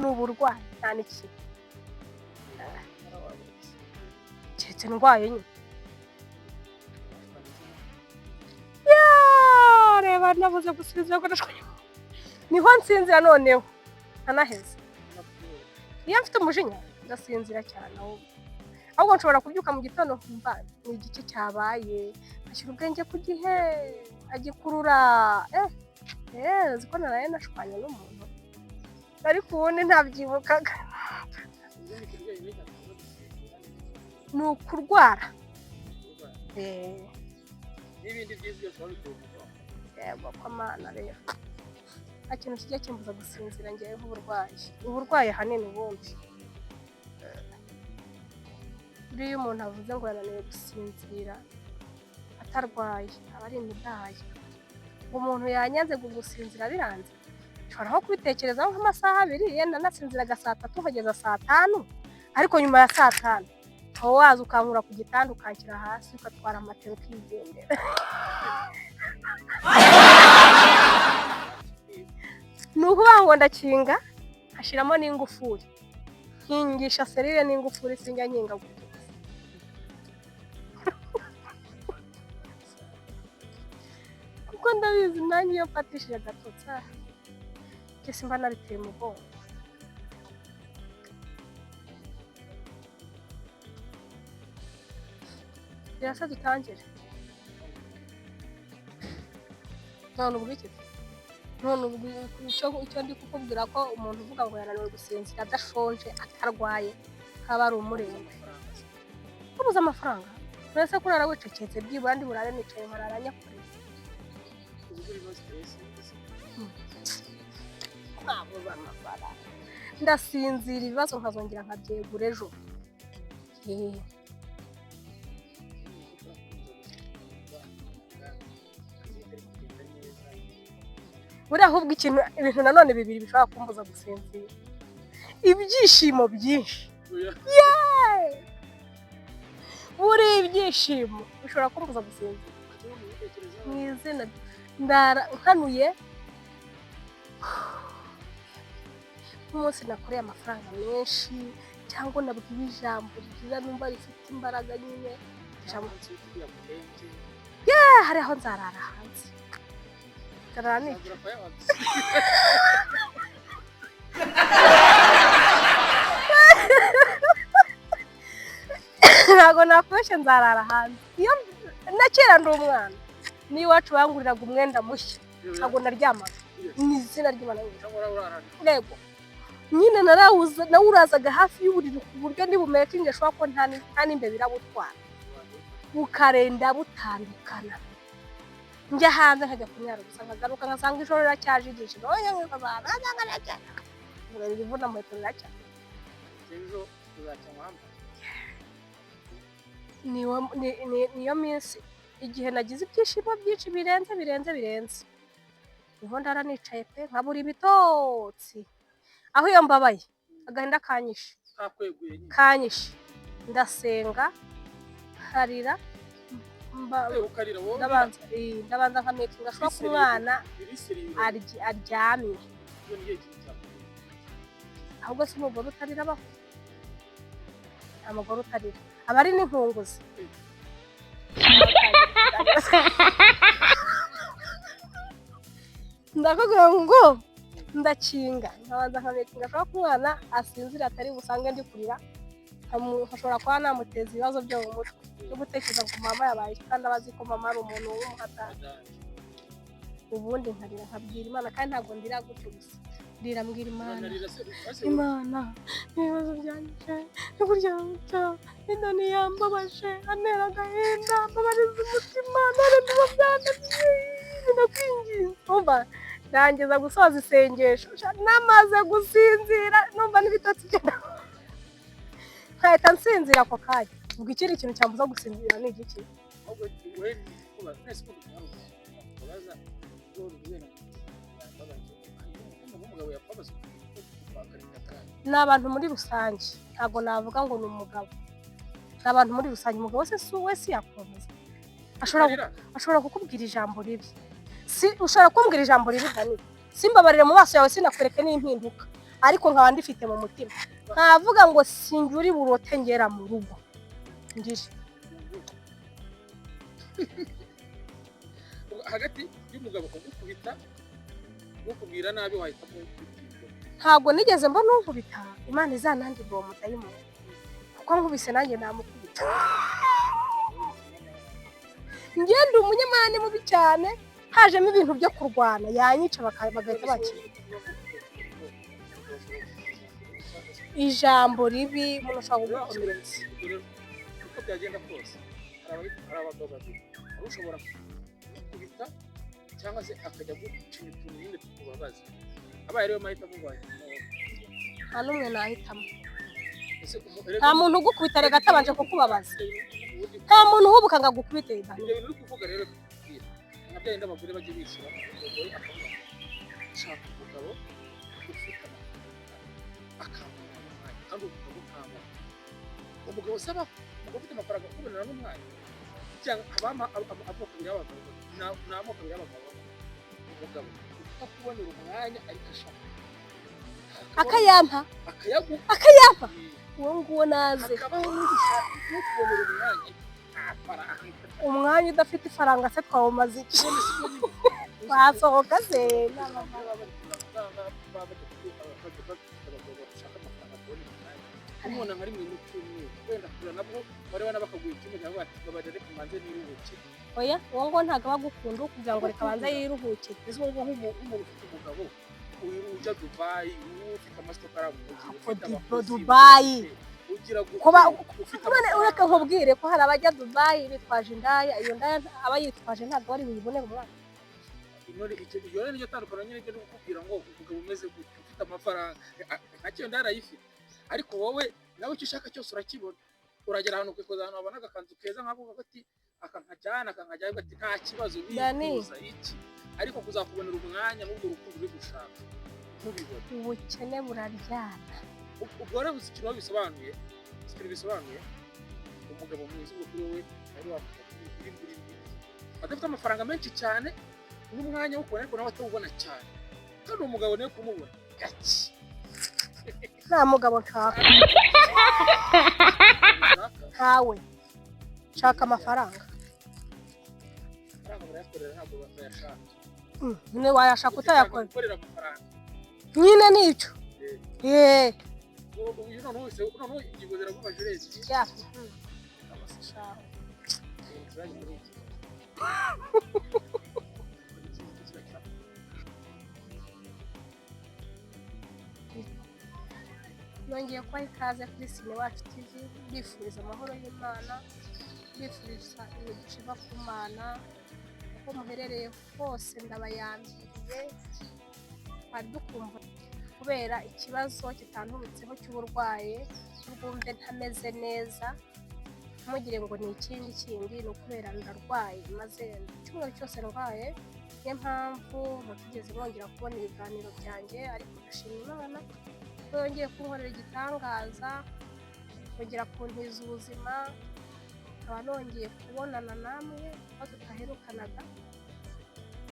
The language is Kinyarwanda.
Ni uburwayi, nta n'ikintu keretse ndwaye nyine. Ya, reba, nabuze gusinzira ngo ndashwanye, niho nsinzira noneho nkanaheza. Iyo mfite umujinya ndasinzira cyane, ahubwo nshobora kubyuka mu gitondo nkumva ni igiki cyabaye, ngashyira ubwenge ku gihe agikurura. Uzi ko naraye nashwanye n'umuntu, ariko ubundi ntabyibukaga. Ni ukurwara. N'ibindi byiza byose wabikuye mu bwonko. Yego ko Mana, rero nta kintu kijya kimbuza gusinzira ngewe nk'uburwayi. Uburwayi ahanini ubundi. Buriya iyo umuntu avuze ngo yananiwe gusinzira atarwaye, aba ari imidayi. Ngo umuntu yanyanze ngo gusinzira biranze, nshobora nko kubitekerezaho nk'amasaha 2, yenda nasinziraga saa 3 nkageza saa 5, ariko nyuma ya saa 5 aho waza ukankura ku gitanda, ukanshyira hasi, ugatwara matera, ukigendera. Ni ukuvuga ngo ndakinga, nkashyiramo n'ingufuri, nkingisha serire n'ingufuri, sinjya nkinga gutyo gusa, kuko ndabizi nanjye iyo mfatishije agatotsi aha, njye simba nabiteye umugongo. Birasa dutangire none. Ubwo iki none, ubwo icyo ndi kukubwira ko umuntu uvuga ngo yananiwe gusinzira adashonje, atarwaye, kaba ari umurengwe. Ubuze amafaranga, uretse kurara wicecetse, byibura ndi burare nicaye, nkarara nyakureba. Uzi ko urimo stress? Ntabuze amafaranga ndasinzira, ibibazo nkazongera nkabyegura ejo. Buriya ahubwo ikintu, ibintu nanone bibiri bishobora kumbuza gusinzira: ibyishimo byinshi. Buriya ibyishimo bishobora kumbuza gusinzira. Mu izina ndara nkanuye nk'umunsi nakoreye amafaranga menshi, cyangwa nabwiwe ijambo ryiza numva rifite imbaraga nyine, ijambo hari aho nzarara hanze, nzarara nicaye. Ntabwo nakubeshya, nzarara hanze. Iyo na kera ndi umwana n'iwacu banguriraga umwenda mushya, ntabwo naryamaga, ni izina ry'Imana. Yego nyine, nawurazaga hafi y'uburiri ku buryo nibumekinge ashobora ko nta n'imbeba irabutwara, bukarenda butandukana. Njya hanze nkajya kunyara gusa, nkagaruka nkasanga ijoro riracyajigije, ivuna muheto riracya. Niyo minsi igihe nagize ibyishimo byinshi birenze birenze birenze, niho ndara nicaye pe, nkabura ibitotsi. Aho iyo mbabaye, agahinda kanyishe kanyishe, ndasenga, nkarira, ndabanza nkamekinga sure ko umwana aryamye. Ahubwo si umugore utarira abaho? Nta mugore utarira, aba ari n'inkunguzi. Ndakubwira ngo ndakinga, nkabanza nkamekinga sure ko umwana asinzira, atari busange ndi kurira, nkashobora kuba namuteza ibibazo byo mu mutwe byo gutekereza ngo mama yabaye iki, kandi aba azi ko mama ari umuntu w'umuhatari. Ubundi nkarira, nkabwira Imana, kandi ntabwo ndira gutyo gusa, ndira mbwira Imana: "Imana, ibibazo byanyishe, burya gutya inoni yambabaje, antera agahinda, mbabariza umutima, none biba byananiye, ndakwinginze." Umva, ndangiza gusoza isengesho namaze gusinzira, numva n'ibitotsi byenda, nkahita nsinzira ako kanya. Ubwo ikindi kintu cyambuza gusinzira ni igiki? Ahubwo we mwese kubaza umugabo yakubaza. Ni abantu muri rusange, ntabwo navuga ngo ni umugabo, ni abantu muri rusange. Umugabo se si we si yakubabaza? Ashobora kukubwira ijambo ribi, si ushobora kumbwira ijambo ribi, Dani, simbabarire mu maso yawe, sinakwereke n'impinduka. Ariko nkaba ndifite mu mutima, nkavuga ngo sinjye uri burote ngera mu rugo ndire. Hagati y'umugabo kugukubita no kubwira nabi wahitamo gukubita? Ntabwo nigeze mbona unkubita. Imana izanandinde uwo mudayimoni, kuko nkubise nanjye namukubita. Ngende umunyamahane mubi cyane, hajemo ibintu byo kurwana yanyica, bagahita bakira. Ijambo ribi umuntu ashobora kugukomeretsa. Uko byagenda kose, hari abagabo babiri: hari ushobora kugukubita cyangwa se akajya gucinya utuntu nyine tukubabaza. Abaye ariyo mahitamo wahitamo? Nta n'umwe nahitamo. Ese Nta muntu ugukubita reka atabanje kukubabaza. Nta muntu uhubuka ngo agukubite. Ibyo bintu uri kuvuga rero bikubwira nka bya bindi abagore bajya bishyura, umugore akavuga ngo shaka umugabo ufite amafaranga akambonera n'umwanya, kandi umugabo ntabona umugabo usaba umugabo ufite amafaranga akubonera n'umwanya. Cyangwa habamo amoko abiri y'abagabo, ni amoko abiri y'abagabo: umugabo utakubonera umwanya ariko ashaka Akayampa. Akayaguha. Akayampa, uwo nguwo naze. Hakabaho n'ugushaka ntukubonera umwanya nta faranga. Umwanya udafite ifaranga se twawumaze iki? None si byo nyine? Wasohoka se? Umubona nka rimwe mu cyumweru, wenda kura nabwo bareba bakaguha icyumweru cyangwa bati babarira reka manze niruhuke. Oya, uwo nguwo ntabwo aba agukunda kugira ngo reka abanze yiruhukire. Ese wowe nk'umuntu ufite umugabo ujya Dubayi, ufite amasitoka ari mu mujyi, ufite abakozi, Dubayi. ugira gute, ufite None ureka amafaranga. Nkubwire ko hari abajya Dubayi bitwaje indaya. Iyo ndaya aba yitwaje ntabwo bari buyibone mu mwaka. None iyo rero niryo tandukaniro nyine ryo kukubwira ngo umugabo umeze gutya ufite amafaranga, nta kintu arayifite, ariko wowe nawe icyo ushaka cyose urakibona. Uragera ahantu ukikoza ahantu wabona agakanzu keza nk'ako ati aka nkajyana, aka nkajyana, ati nta kibazo. Dani. Bifuza iki? Ariko kuzakubonera umwanya n'ubwo rukundo uri gushaka ntubibone. Ubukene buraryana. Ubwo rero uzi ikintu bisobanuye, uzi ikintu bisobanuye? Umugabo mwiza ubwo kuri wowe ari wa mugabo uri muri mwiza adafite amafaranga menshi cyane n'umwanya wo kubona, ariko nawe atawubona cyane, kandi uwo mugabo niwe kumubona gake. Nta mugabo nshaka. Ushaka? Ntawe nshaka, amafaranga. Amafaranga barayakorera, ntabwo bayashaka. Nyine wayashaka utayakora. Gukorera amafaranga. Nyine nicyo. Yeee. Uyu noneho wese, noneho ingingo ziragumaje urebye. Ya. Ibintu tuzajya muri iki. Nongeye kubaha ikaze kuri Sine Wacu TV, mbifuriza amahoro y'Imana, mbifuriza imigisha iva ku Mana aho muherereye hose. Ndabayambiriye, twari dukumva kubera ikibazo kitanturutseho cy'uburwayi, bwumve ntameze neza, ntimugire ngo ni ikindi kindi, ni ukubera ndarwaye, maze icyumweru cyose ndwaye, niyo mpamvu mutigeze mwongera kubona ibiganiro byanjye. Ariko ndashima Imana ko yongeye kunkorera igitangaza, kongera kuntiza ubuzima, nkaba nongeye kubonana namwe aho tutaherukanaga.